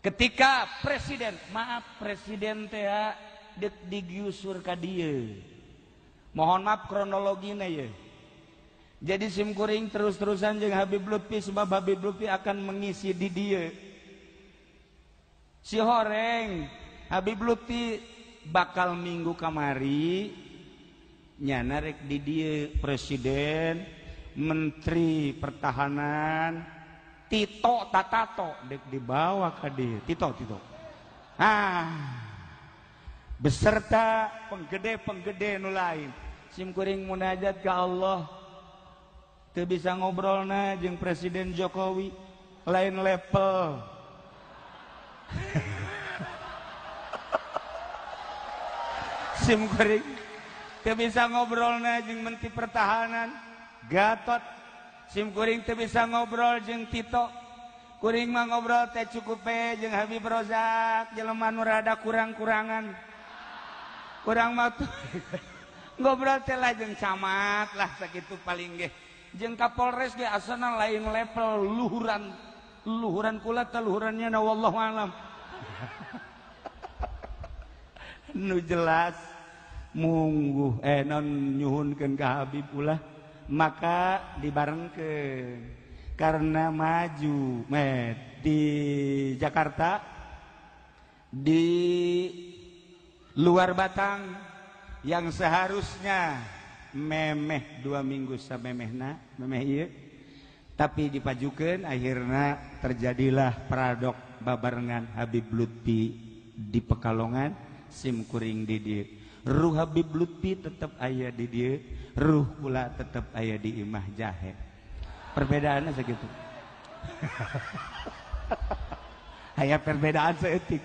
Ketika presiden, maaf presiden teh dek digiusur ka dieu. Mohon maaf kronologina ye. Jadi simkuring terus-terusan jeung Habib Lutfi sebab Habib Lutfi akan mengisi di dieu. Si horeng Habib Lutfi bakal minggu kamari nyana rek di dieu presiden, menteri pertahanan Tito Tatato dek dibawa ka dieu. Tito Tito. Ah. Beserta penggede-penggede nu lain. Simkuring munajat ka Allah. Teu bisa ngobrolna jeung Presiden Jokowi, lain level. Simkuring teu bisa ngobrolna jeung Menteri Pertahanan Gatot. Simkuring teu bisa ngobrol jeung Tito. Kuring mah ngobrol teh cukup we jeung Habib Rozak, jelema nu rada kurang-kurangan. Kurang mah ngobrol teh lah jeung camat lah sakitu paling ge. Jeung Kapolres ge asana lain level luhuran. Luhuran kula teh luhurannya na wallahu alam. Nu jelas mungguh non nyuhunkeun ka Habib ulah maka dibarengkeun karena maju di Jakarta di luar Batang yang seharusnya memeh 2 minggu samemehna memeh ieu tapi dipajukeun akhirna terjadilah paradok babarengan Habib Lutfi di Pekalongan simkuring di dieu. Ruh Habib Lutfi tetap aya di dieu, ruh kula tetap aya di imah jahe. Perbedaannya segitu. Aya perbedaan seetik.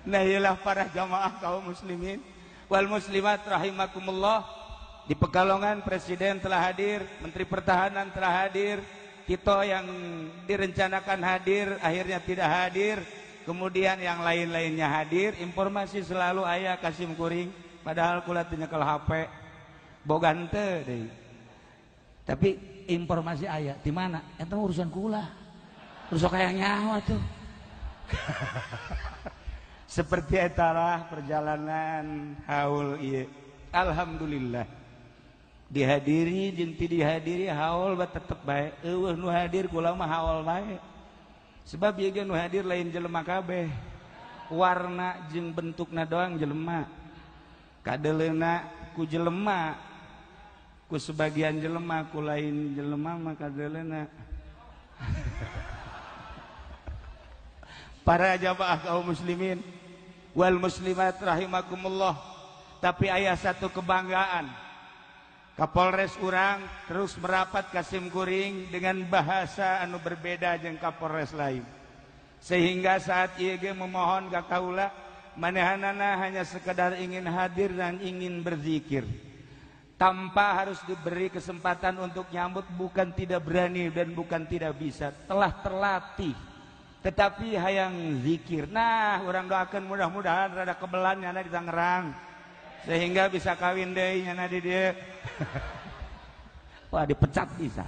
Nah iyalah para jamaah kaum muslimin wal muslimat rahimakumullah. Di Pekalongan presiden telah hadir, menteri pertahanan telah hadir, Tito yang direncanakan hadir akhirnya tidak hadir, kemudian yang lain-lainnya hadir. Informasi selalu aya ka simkuring, padahal kula teu nyekel HP boga henteu deui. Tapi informasi aya di mana? Eta urusan kula. Urusan kaya nyawa tuh. Seperti etalah perjalanan haul ieu. Alhamdulillah. Dihadiri jeung teu dihadiri haul bae tetep bae. Eueuh nu hadir kula mah haul bae. Sebab ieu ge nu hadir lain jelema kabeh. Warna jeung bentukna doang jelema. Kadeleuna ku jelema, ku sebagian jelema, ku lain jelema mah kadeleuna. Para jamaah kaum muslimin wal muslimat rahimakumullah. Tapi aya satu kebanggaan. Kapolres urang terus merapat ka simkuring dengan bahasa anu berbeda jeung Kapolres lain. Sehingga saat ieu ge memohon ka kaula, manehanana hanya sekedar ingin hadir dan ingin berzikir. Tanpa harus diberi kesempatan untuk nyambut, bukan tidak berani dan bukan tidak bisa, telah terlatih. Tetapi hayang zikir. Nah, urang doakan mudah-mudahan rada kebelan nyana di Tangerang. Sehingga bisa kawin deui nyana di dieu. Wah, dipecat bisa.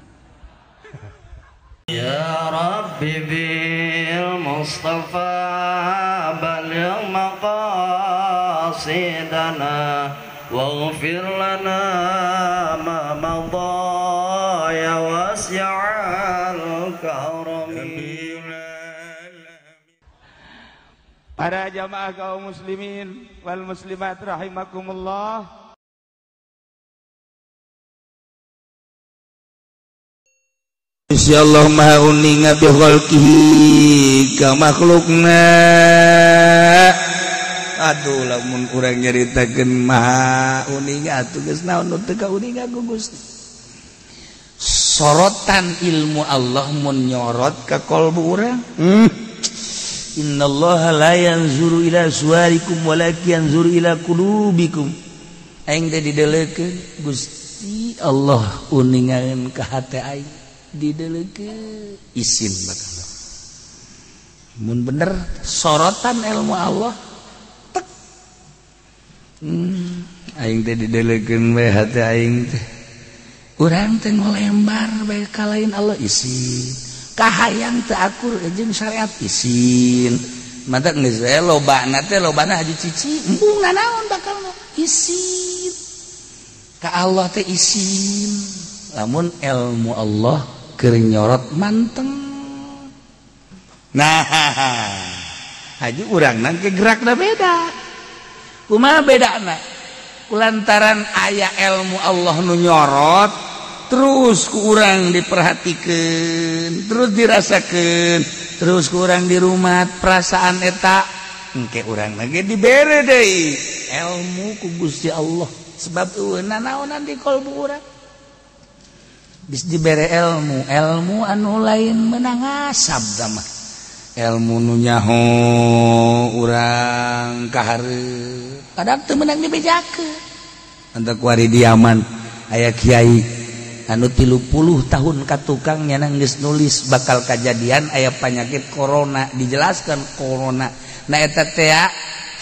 Ya Rabbi bil Mustafa baligh maqasidana waghfir lana ma madha ya wasi'al karami. Para jamaah kaum muslimin wal muslimat rahimakumullah. Insyaallah maha uninga bi khalqihi ka makhlukna. Aduh lamun urang nyaritakeun maha uninga atuh geus naon nu teu kauninga ku Gusti. Sorotan ilmu Allah mun nyorot ka kolbu urang. Innallaha la yanzuru ila suwarikum walakin yanzuru ila qulubikum. Aing teh didelekeun Gusti Allah uningaeun ka hate aing. Didelekeun isin bakal. Mun bener sorotan ilmu Allah tek. Aing teh didelekeun we hate aing teh. Urang teh ngolembar bae ka lain Allah isin. Kahayang teu akur jeung syariat isin. Mantak geus we lobana teh lobana haji cici embung nanaon bakalna isin. Ka Allah teh isin. Lamun ilmu Allah keur nyorot manteng. Nah, haji urang nangke gerakna beda. Kumaha bedana? Kulantaran aya ilmu Allah nu nyorot terus ku urang diperhatikeun, terus dirasakeun, terus ku urang di rumah perasaan eta engke urang lagi dibere deui ilmu ku Gusti Allah sebab eueuh nanaonan di kalbu urang. Geus dibere ilmu, ilmu anu lain meunang ngasab mah. Ilmu nu nyaho urang kahareup padahal teu meunang dibejakeun. Antak kuari diaman aya kiai anu 30 tahun ka tukang nyana geus nulis bakal kajadian aya penyakit corona, dijelaskan corona. Nah eta teh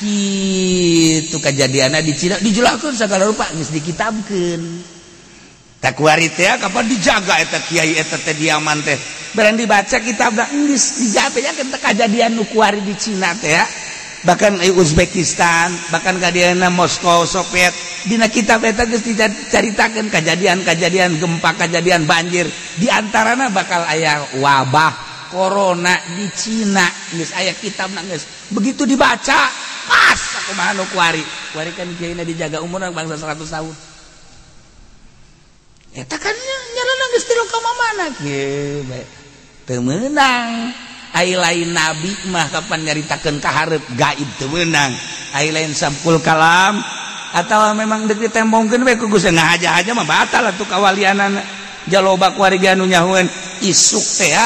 kitu kajadianna di Cina dijelaskeun sagala rupa geus dikitabkeun. Tak kuari teh kapan dijaga eta kiai eta teh diaman teh. Barang dibaca kitabna geus dijabejakeun teh kajadian nu kuari di Cina teh ya. Bahkan Uzbekistan, bahkan kadiana Moskow, Soviet, dina kitab eta geus dicaritakeun kajadian-kajadian gempa, kajadian banjir, di antarana bakal aya wabah corona di Cina, geus aya kitabna geus. Begitu dibaca, pas sakumaha nu kuari. Kuari kan kiaina dijaga umurna bangsa 100 tahun. Eta kan nyalana geus tilu ka mana kieu bae. Teu meunang. Ai lain nabi mah kapan nyaritakeun ka hareup gaib teu meunang. Ai lain sabkul kalam atawa memang deuk ditembongkeun we ku Gusti ngahaja-haja mah batal atuh kawalianana. Jaloba kuari ge anu nyahoeun isuk teh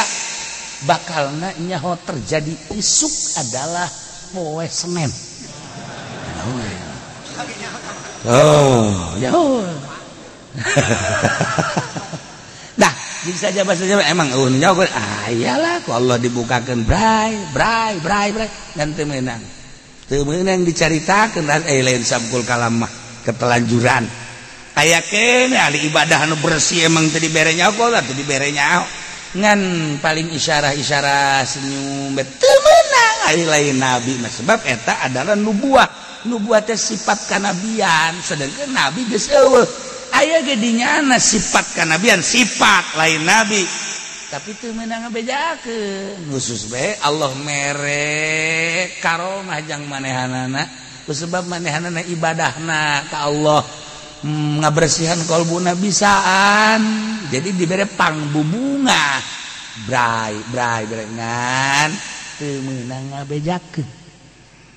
bakalna nyaho terjadi isuk adalah poe Senin. Oh, nyaho. Dah, jadi saja bahasa Jawa emang eueuh nyaho ah iyalah ku Allah dibukakeun bray bray bray bray dan teu meunang. Teu meunang dicaritakeun lain sabkul kalam mah ketelanjuran. Aya keneh ahli ibadah anu bersih emang teu dibere nyaho lah teu dibere nyaho. Ngan paling isyarah-isyarah senyum teu meunang ai lain nabi mah sebab eta adalah nubuah. Nubuah teh sifat kanabian sedangkan nabi geus eueuh. Aya ge dinyana sifat kanabian sifat lain nabi tapi teu meunang ngabejakeun khusus bae Allah mere karomah jang manehanana kusebab manehanana ibadahna ka Allah ngabersihan kalbuna bisaan jadi dibere pangbubunga bray bray bray ngan teu meunang ngabejakeun.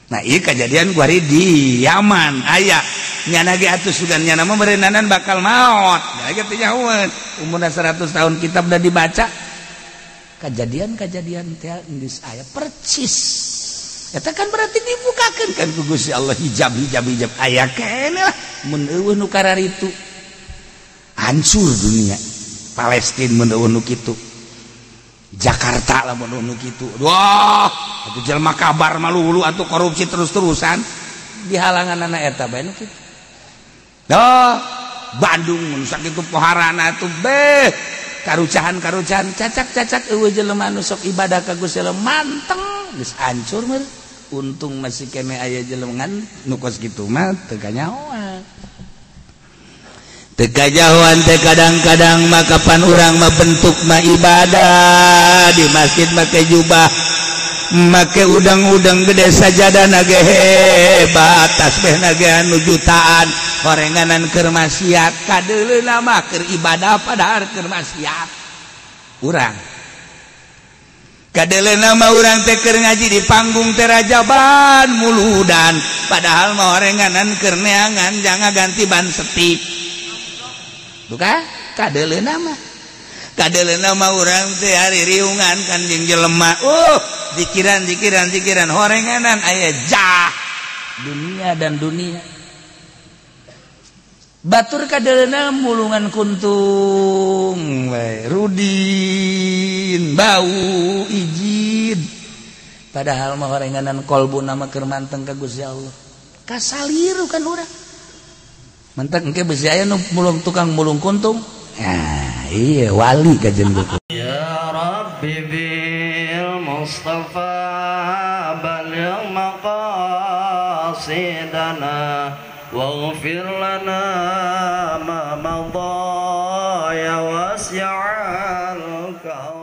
Nah ieu kajadian kuari di Yaman aya nyana ge atuh sugan nyana mah meureunanan bakal maot da ge teu nyahoeun umurna 100 tahun kitab da dibaca kajadian-kajadian teh geus aya percis eta kan berarti dibukakeun kan ku Gusti Allah hijab hijab hijab aya keneh lah mun eueuh nu kararitu hancur dunia Palestina mun eueuh nu kitu Jakarta lah mun nu kitu. Wah, atuh jelema kabar malulu atuh korupsi terus-terusan di halanganana eta bae nu kitu. Duh, Bandung mun sakitu poharana atuh beh karucahan-karucahan cacak-cacak eueuh jelema anu sok ibadah ka Gusti Allah manteng geus hancur meur. Untung masih keneh aya jelema ngan nu kos kitu mah teu kanyahoan. Teu kajahoan teh kadang-kadang mah kapan urang mah bentuk mah ibadah di masjid make jubah make udang-udang gede sajadah ge hebat tasbihna ge anu jutaan horenganan keur maksiat kadeuleuna mah keur ibadah padahal keur maksiat urang kadeuleuna mah urang teh keur ngaji di panggung teh rajaban muludan padahal mah horenganan keur neangan jangan ganti ban setip. Bukan kadeuleuna mah kadeuleuna mah urang teh hari riungan kan jeung jelema zikiran zikiran zikiran horenganan aya jah dunia dan dunia batur kadeuleuna mulungan kuntung we rudin bau ijid padahal mah horenganan kolbuna mah keur manteng ka Gusti Allah kasaliru kan urang mentak engke besi aya nu mulung tukang mulung kuntung. Ya, iya wali kajen buku. Ya Rabbi bil Mustafa bal وبلغ مقاصدنا واغفر لنا ما مضى يا واسع الكرم.